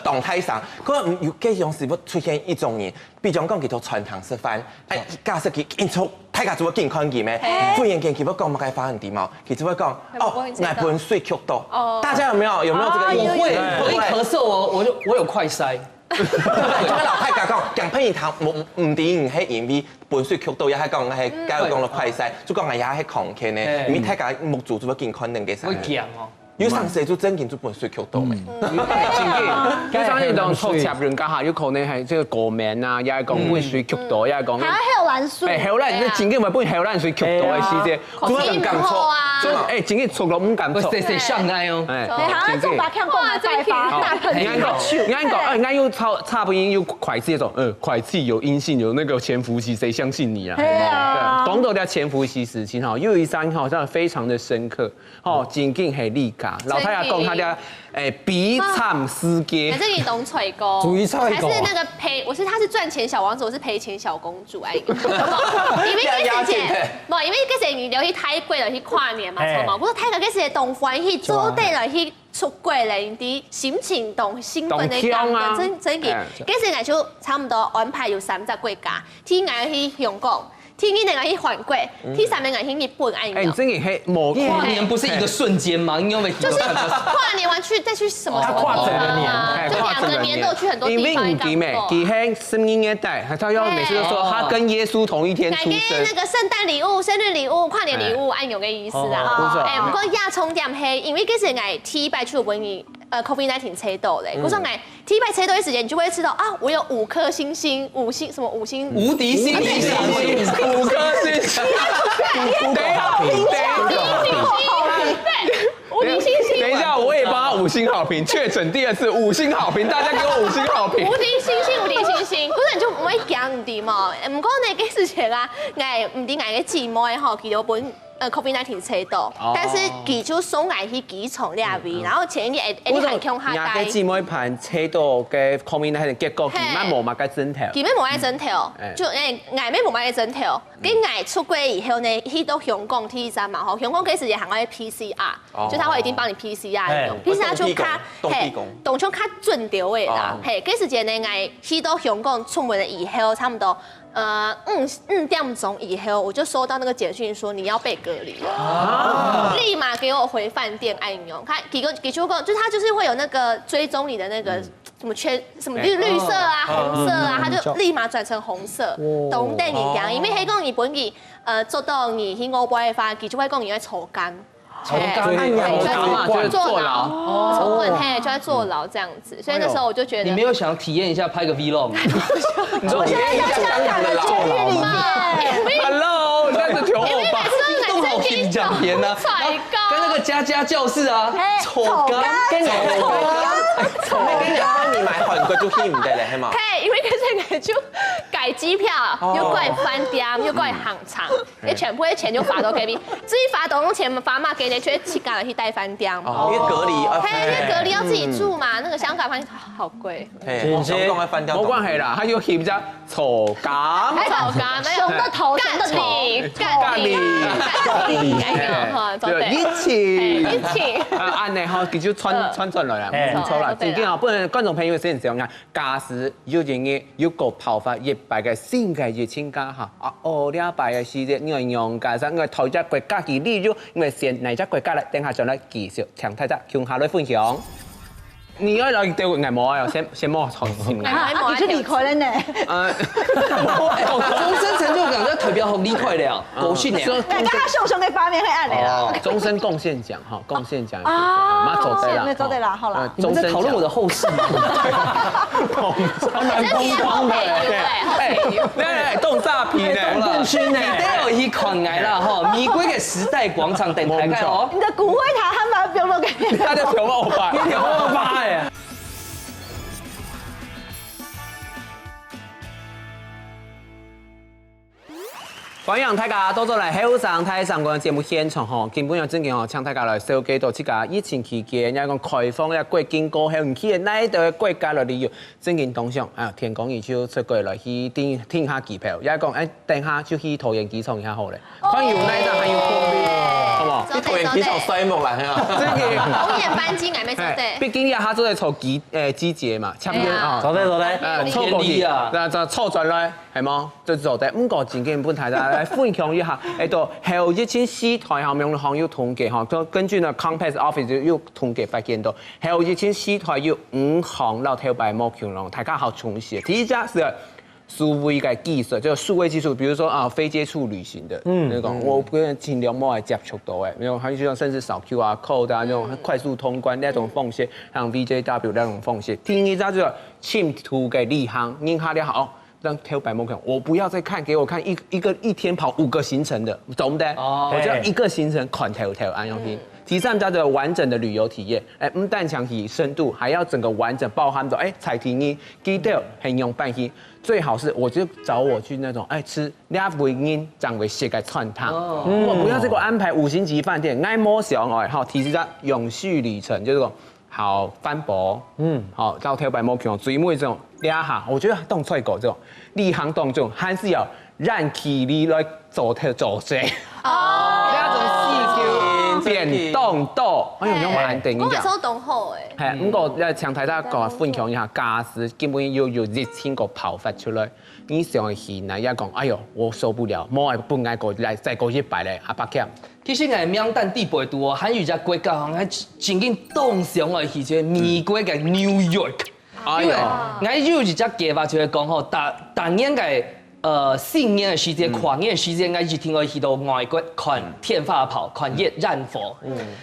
當大聲，可能有該樣時會出現一種人， 比如講，佢到餐廳食飯，哎，假設佢緊坐，大家就會緊看佢咩？忽然間佢會講麼个話，你知無？佢就會講，哦，𠊎歕水噭到。大家有沒有有沒有這個印象？我會，我一咳嗽哦，我就我有快篩。就會摎大家講，驚別人聽，毋毋知你係因為歕水噭到，也係講係假如講到快篩，就講哎呀係空氣呢，因為大家目珠就會緊看等个啥。會驚哦。 有當時就正經就歕水噭到誒。正經，有當時當坐捷運該下，有可能還這個過敏啊，也係講歕水噭到，也係講，還有口瀾水。哎，口瀾，該正經會分口瀾水噭到个時節，空氣毋好啊。就，哎，正經坐落毋敢坐。細細聲个哦。哎，哎，好像正經。中華強國的拜訪，哇，大噴你看講，你看講，哎，你看有差差不多有快篩這種，呃，快篩有陰性，有那個潛伏期，誰相信你啊？對啊。對，講到這潛伏期事情哈，又有一張好像非常的深刻。 哦，正經係你家。老太太講她的，哎，悲慘世界。反正你懂吹歌，主意吹歌啊。還是那個賠，我是他是賺錢小王子，我是賠錢小公主哎。因為這時節，無，因為這時節你就去泰國了，去跨年嘛，著無？不過泰國這時節當歡喜，做得了去出國了，你的心情當興奮的感覺，當強啊。真真的。哎，這時節就差不多安排有三隻國家，第一個去香港， 第二個𠊎去韓國，第三個𠊎去日本，哎，哎，你真的係無跨年不是一個瞬間嗎？你有沒有？就是跨年完去再去什麼什麼地方啊？他跨整個年。哎，就兩個年都去很多地方。因為你弟妹，佢係十二月底，他要每次都說他跟耶穌同一天出生。哎，那個聖誕禮物、生日禮物、跨年禮物，哎，恁樣个意思啊。哦，不錯。哎，毋過也重點係，因為其實𠊎第一擺去日本，呃，COVID nineteen測到咧，我說𠊎 第一擺測到个時間，你就會知道啊，我有五顆星星，五星什麼五星，無敵星星，五顆星星，五顆星星。對，無敵星星。等一下，我也幫他五星好评，确诊第二次，五星好评，大家给我五星好评。无敌星星，无敌星星，可能就毋會驚你嘛。毋過呢，該時節啊，𠊎毋知𠊎个姊妹吼，佢有分呃 COVID nineteen 測到，但是佢就送𠊎去機場該位，然後前一日會會同𠊎共下待。你个姊妹伴測到个 COVID nineteen 結果，佢乜無麼个症頭。佢乜無麼个症頭，就誒，𠊎乜無麼个症頭。跟𠊎出國以後呢，去到香港第一站嘛吼，香港該時節還愛PCR，就他會一定幫你PCR那種，PCR就較，嘿，當像較準著个啦，嘿，該時節呢，𠊎去到香港出門了以後，差不多。呃，五五點鐘以後，我就收到那個简讯说你要被隔离了，立马给我回饭店按鈕。他给个给出个，就是他就是会有那个追踪你的那个什么圈，什么绿绿色啊、红色啊，他就立马转成红色，懂等你讲，因为黑讲你本来呃做到你去外国的话，佢就会讲你会坐监。坐监，坐牢，坐牢，嘿，就会坐牢这样子。所以那时候我就觉得，你没有想要体验一下拍个 vlog 吗？你说体验一下香港的牢吗？Hello，你在这求我吧？动好评讲片呢，跟那个家家教室啊，坐监，跟坐监，坐监，你买韩国就去唔得了，系嘛？嘿，因为跟这个就改机票，又改饭店，又改行程。 你全部个钱就罚到該位，至於罰到用錢罰嘛，今日就自家來去帶飯店。哦，因為隔離啊。嘿，因為隔離要自己住嘛，那個香港飯店好貴。嘿，香港个飯店無關係啦，佢有嫌隻坐監。坐監，沒有。想到頭，想到頭。隔離，隔離，隔離，隔離，哎呀，哈，對，一起，一起。啊，恁樣吼，佢就穿穿轉來啊，哎，無錯啦，正經啊，不能觀眾朋友先這樣啊。 假使有一日有个爆發一擺个新个疫情下，啊，哦，這擺个時節，你愛仰結煞，你愛討一隻國家个利益，你愛選哪隻國家來？等下轉來繼續，請大家共下來分享。你愛來對我，𠊎無愛哦，先先莫吵醒。啊，你就離開了呢。呃，終身成就獎就代表好離開了，高興呢。大家雄雄个畫面會恁樣啦。終身貢獻獎哈，貢獻獎，啊，嘛做得啦，那做得啦，好啦。 你們在討論我的後事嗎？哎，來來，動詐騙呢，動心呢，你等下去看𠊎啦吼，玫瑰个時代廣場等大家哦。你的骨灰罈還把它丟落給你。他的頭毛吧，你頭毛吧哎。 歡迎大家倒轉來後生大聲公个節目現場吼，今晡日正經吼，請大家來紹介到自家疫情期間，也講開放个國境過後，你去个哪一個國家來旅遊，正經當想啊，天光日就出國來去訂訂下機票，也講哎，等下就去桃園機場一下好了，看有哪一站還有空位，好不好？去桃園機場睡目啦，係啊。正經。桃園班機𠊎乜做得。畢竟也下做得坐機誒機捷嘛，差不多啊。做得做得。呃，坐過去，便利啊。那坐轉來。 係無？就做得。毋過正經分大家來分享一下，哎，到後疫情時代吼，民航有統計吼，就根據呢 Compass Office 有統計發現到，後疫情時代有五項摎頭擺無共樣，大家好重視。第一隻係數位个技術，就數位技術，比如說啊，非接觸旅行的，嗯，那種，我不能盡量莫來接觸到，哎，那種，還有像甚至掃 QR code 啊，那種快速通關那種方式，像 V J W 那種方式。第二隻就係深度个旅行，人客了好。 讓頭擺無看，我不要再看，給我看一一個一天跑五個行程的，懂不懂？哦。我就要一個行程看透透，恁樣去。第三隻就完整的旅遊體驗，哎，毋單淨係深度，還要整個完整包含著，哎，在地人，佢兜係仰般去，最好是我就找我去那種，哎，吃，你會人正會食个餐廳。哦。我不要再給我安排五星級飯店，𠊎無想愛，吼，第四隻永續旅程，就是講 好環保，嗯，好，到頭擺無共樣，最尾這種這下，我覺得當出國這種，旅行當中還是要遠距離來做頭做事。哦。這種事情變當多，哎喲，用蠻安定一樣。我感受當好哎。嘿，毋過要請大家講分享一下，假使今晡日又有疫情个爆發出來，你想去哪也講，哎喲，我受不了，莫愛分𠊎過來再過一擺咧，啊，八強。 其實𠊎名單底背肚哦，還有一隻國家吼，𠊎真正當想愛去，就係美國个New York。哎喲。因為𠊎有一隻計畫，就係講吼，逐逐年个呃新年个時節、跨年个時節，𠊎一定愛去到外國看天花炮、看煙火。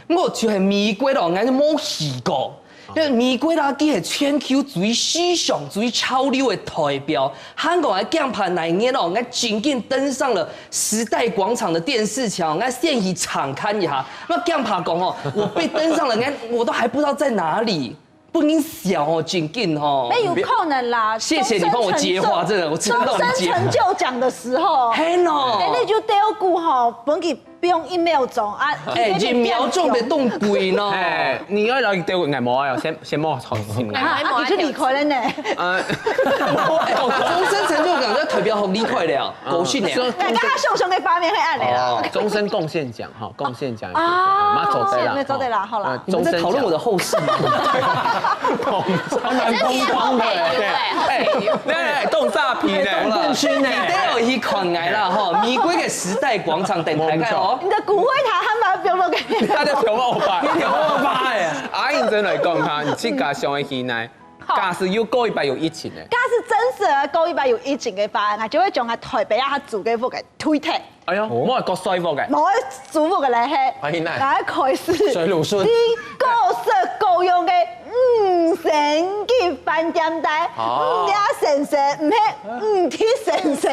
毋過就係美國咯，𠊎就無去過。因為美國啦，佢係全球最時尚、最潮流个代表。香港个鏡牌哪一年哦，𠊎正經登上了時代廣場的電視牆，𠊎先去查看一下。那鏡牌講哦，我被登上了，𠊎我都還不知道在哪裡，不能笑哦，正經哦。沒有可能啦，謝謝你幫我接話，真的，我真的幫你接話。終身成就獎的時候，嘿喏，哎，你就得有股吼，本給 不用一秒鐘啊，哎，一秒鐘就凍鬼呢。哎，你要來對我眼膜啊，先先摸好心。啊，你就離開了呢。呃，終身成就獎就代表好離開了，恭喜你。大家想想个畫面會按的啦。終身貢獻獎哈，貢獻獎啊，做得啦，做得啦，好了。你们在討論我的后事吗？通通的，哎，那个冻炸皮呢，你都有一款来了哈，玫瑰的时代广场等待看哦。 你的骨灰坛還蠻標落个。大家調我吧，你調我吧哎。阿英真來講哈，你自家想个起來，假使又過一擺有疫情呢？假使真實過一擺有疫情个話，𠊎就會將𠊎台北啊，佢租个屋个退忒。哎喲，莫講衰屋个。無租屋个咧係，歡迎來來開始。水魯迅你各式各樣个五星級飯店帶，哦五星級，毋係五星級。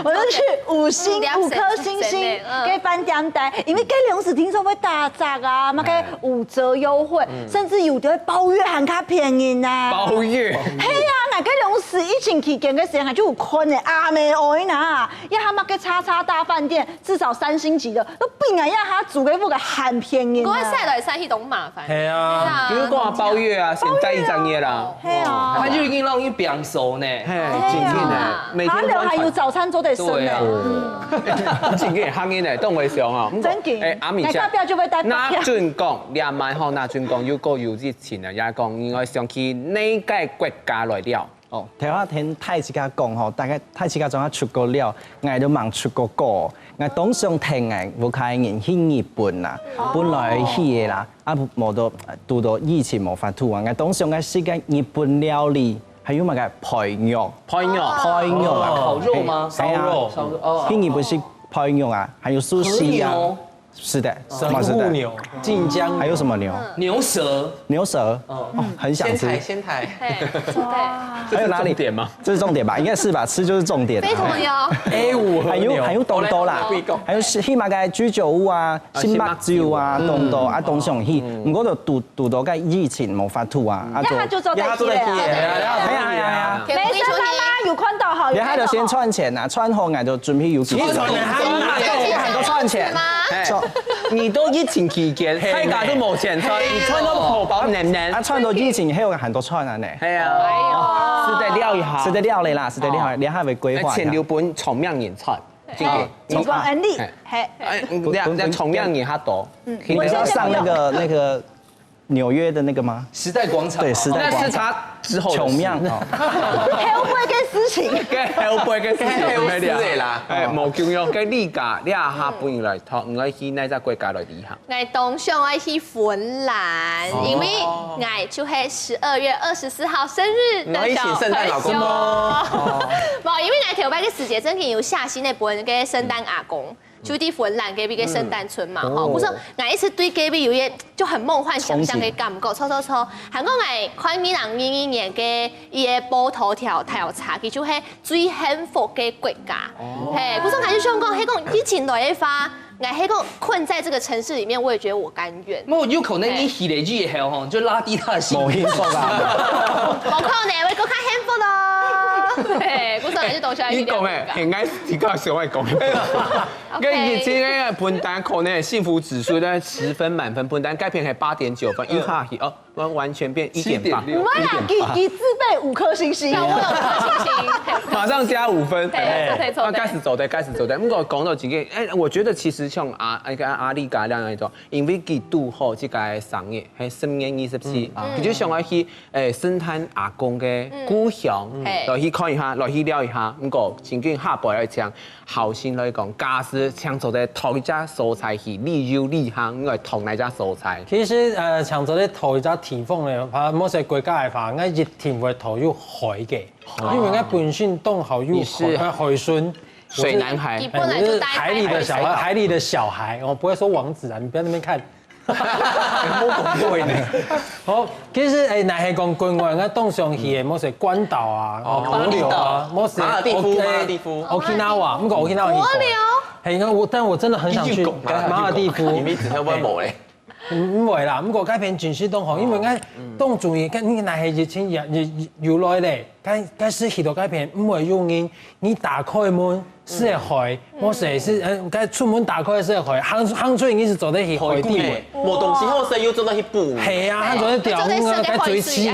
我就去五星、五顆星星个飯店待，因為該兩時聽說會打折啊，嘛个五折優惠，甚至有的包月還較便宜呢。包月，係啊，𠊎該兩時疫情期間个時間就有看呢，阿妹哀呐，一下嘛个叉叉大飯店，至少三星級的，都比𠊎一下租个屋个還便宜呢。我晒來晒去都麻煩。係啊，比如講包月啊，先待一隻月啦。係啊，他就已經讓你變熟呢。嘿，真緊的，每天還有還有早餐做得食對啊呢。真緊行緊的，當會想啊。真緊哎，阿米那代表就會帶那發票準講，兩萬吼，那準講，如果有疫情啊，也講應該想去哪個國家來了。哦，頭下聽大自家講吼，大概大自家總下出國了，𠊎都吂出過國。𠊎當想聽𠊎屋下人去日本啦，本來去个啦，啊無都堵到疫情無法度啊。𠊎當想个係个日本料理，還有麼个焙肉，焙肉，焙肉啊，烤肉嗎？係啊，燒肉哦。去日本食焙肉啊，還有壽司啊，和牛是的，神嘛是的，户牛、近江還有什麼牛？牛舌，牛舌，哦，很想吃。仙台，仙台，嘿，对，還有哪裡？重點嗎？這是重點吧？應該是吧？吃就是重點啊。非常有。 A 五和牛，還有還有東都啦，還有是起碼个居酒屋啊，啊星巴酒啊，星巴酒東都啊，東想去，毋過都堵堵到个疫情無法度啊，啊那他就坐在機了啊。哎呀哎呀哎呀，美食媽媽有看到好，有然後就先看到好。賺錢啊，賺好𠊎就準備有幾千萬。賺很多錢。賺錢，嗎？賺你都疫情期間，大家都無錢賺，你賺到荷包黏黏啊，。賺到疫情還有很多賺啊呢，係啊，食得了一下，食得了嘞啦，食得了，然後還會規劃一下。錢留分聰明人賺，真个。你講安利，嘿，哎，兩兩聰明人較多，你是要上那個那個紐約的那個嗎？時代廣場。對，時代廣場。那是他之後的事窮樣哦，後背个事情。該後背个事情該後背个啦哎，無共樣，該你家，你阿下本人來，你愛去哪隻國家來旅行？ 𠊎當想愛去芬蘭，因為𠊎就係十二月二十四號生日的小朋友。我一起聖誕老公公無，因為𠊎頭擺个時節正經有寫信个分个聖誕阿公，就在芬蘭該邊个聖誕村嘛，吼。故所𠊎一直對該邊有一個就很夢幻想像个感覺，錯錯錯。還過𠊎看二零二二年个一個報導調調查，佢就係最幸福个國家。嘿，故所𠊎就想講，係講疫情來个話， 𠊎係講困在這個城市裡面，我也覺得我甘願。那有可能你起了以後吼，就拉低他的心。無幸福啊。無可能，我更加幸福咯。對，故所還是當想愛去你講誒，很愛自家想愛講。跟以前个分擔可能幸福指數在十分滿分，分擔該片還八點九分，一下去哦，完完全變一點八。我啦，佢佢自備五顆星星。我有信心。馬上加五分。對，對，對，啊，開始做得，開始做得。毋過講到這個，哎，我覺得其實像阿那個阿里嘎亮那種，因為佢堵好這個生日，還十月二十七，佢就想要去誒聖誕阿公个故鄉，嘿來去看一下，來去尞一下。毋過正經下背愛請後生來講，假使請做得討一隻所在去旅遊旅行，應該討哪隻所在？其實呃，像這個討一隻地方呢，啊，某些國家个話，𠊎一定會討有海个，因為𠊎本身當好有你是海，呃，海參。水男孩你本來就待哎，我是海裡的小孩，海裡的小孩，我不會說王子啊，你不要在那邊看。無講過呢。好，其實，欸，若係講國外，𠊎當想去个，莫說關島啊，哦，帛琉啊，莫說馬爾地夫，馬爾地夫。Okinawa，毋過Okinawa去過。帛琉？係，你看我，但我真的很想去馬爾地夫。你們只會問我嘞？毋會啦，毋過該片景色當好，因為𠊎當中意，該，你若係疫情也，也，有來咧，該，該時去到該片，毋會有人，你打開門， 係海，莫說係，嗯，該出門打開係海，行，行出去你係做得去海底。無東西好食，又做得去捕魚。係啊，還做得釣魚啊，該水雞。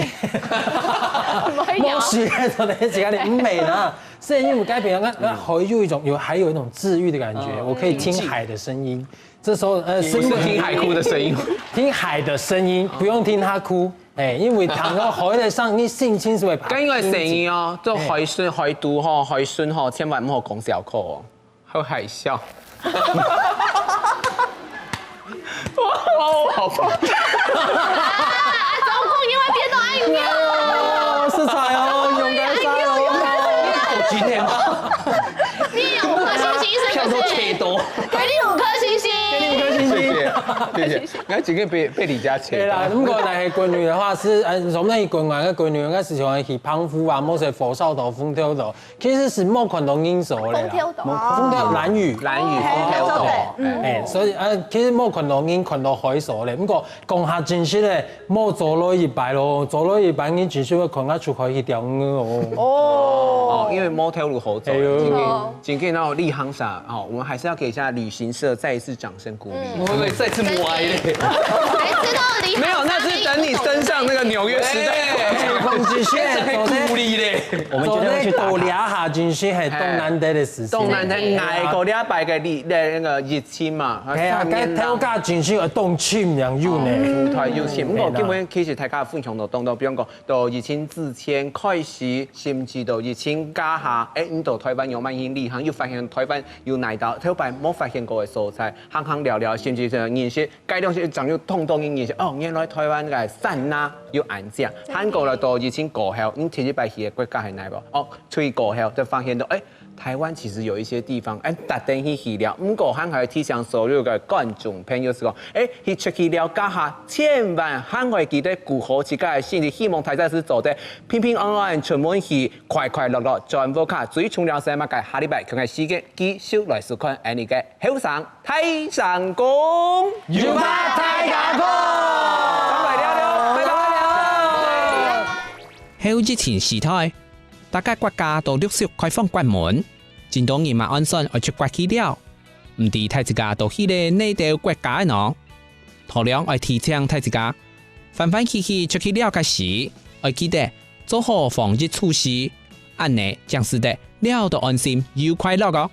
莫說還做得自家的美啦。所以因為改變，那，那海有一種，有，還有一種治愈的感覺，我可以聽海的聲音。這時候，呃，不是聽海哭的聲音。聽海的聲音，不用聽它哭。 欸，因為聽到海的聲，你心情係會平靜。該應該係聲音哦，做海參、海肚吼，海參吼，千萬毋好講笑口哦，好海嘯。哇，好棒！啊，總共因為變到哎呦，哎呦，食材哦，用得晒哦。今天你有五顆星星是不是？票都切多。給你五顆星星。給你五顆星星。謝謝，謝謝。那今天被，被李佳切。對啦，如果來國內的話是，呃，我們國外的國內，應該是喜歡去澎湖啊，或是火燒島、豐頭島，其實是無看到人所的啦。豐頭島。豐頭，蘭嶼。蘭嶼，豐頭島。哦，欸，所以，呃，其實無看到人，看到海所咧。不過講下真實的，莫做落一擺咯，做落一擺，你真實會看到出海去釣魚哦。哦，因為無頭路好走。哎呦。今天，今天那種旅行社，哦，我們還是要給一下旅行社再一次掌聲鼓勵。嗯。我們再次默哀嘞。每次都有旅行社沒有，那是等你登上那個紐約時代。哎，空氣線，再鼓勵嘞。我們今天會去打卡。做得多聊下真實係當難得的事情。當難得，哎呀。哪一個禮拜的疫，那個疫情嘛，哎呀，三年了。該頭家真實會當深，有呢。哦，舞台有深。不過，哎呀。今天其實大家分享到當多，比方講， 到疫情之前開始，甚至到疫情加下，欸，你到台灣有慢慢旅行，又發現台灣有哪道頭擺無發現過的所在，行行聊聊，甚至係認識，該東西正有通通認識。哦，原來台灣个山呐有恁靚。還過來到疫情過後，你第一擺去的國家係哪個？哦，出去過後，就發現到，欸， 台灣其實有一些地方，欸，值得去去了。毋過還係提醒所有个觀眾朋友係講，欸，去出去尞該下，千萬還係記得顧好自家个身體，希望大家係做得平平安安出門去，快快樂樂轉屋下。最重要係麼个？下禮拜同个時間繼續來收看𠊎俚个後生大聲公。有話大家講。拜拜了了，拜拜了。後疫情時代， 逐个國家都陸續開放國門，真多人嘛按算愛出國去尞。毋知大自家都去了哪兜國家呢？頭兩愛提醒大自家，翻翻去去出去尞个時，愛記得做好防疫措施，恁呢正使得尞到安心又快樂哦。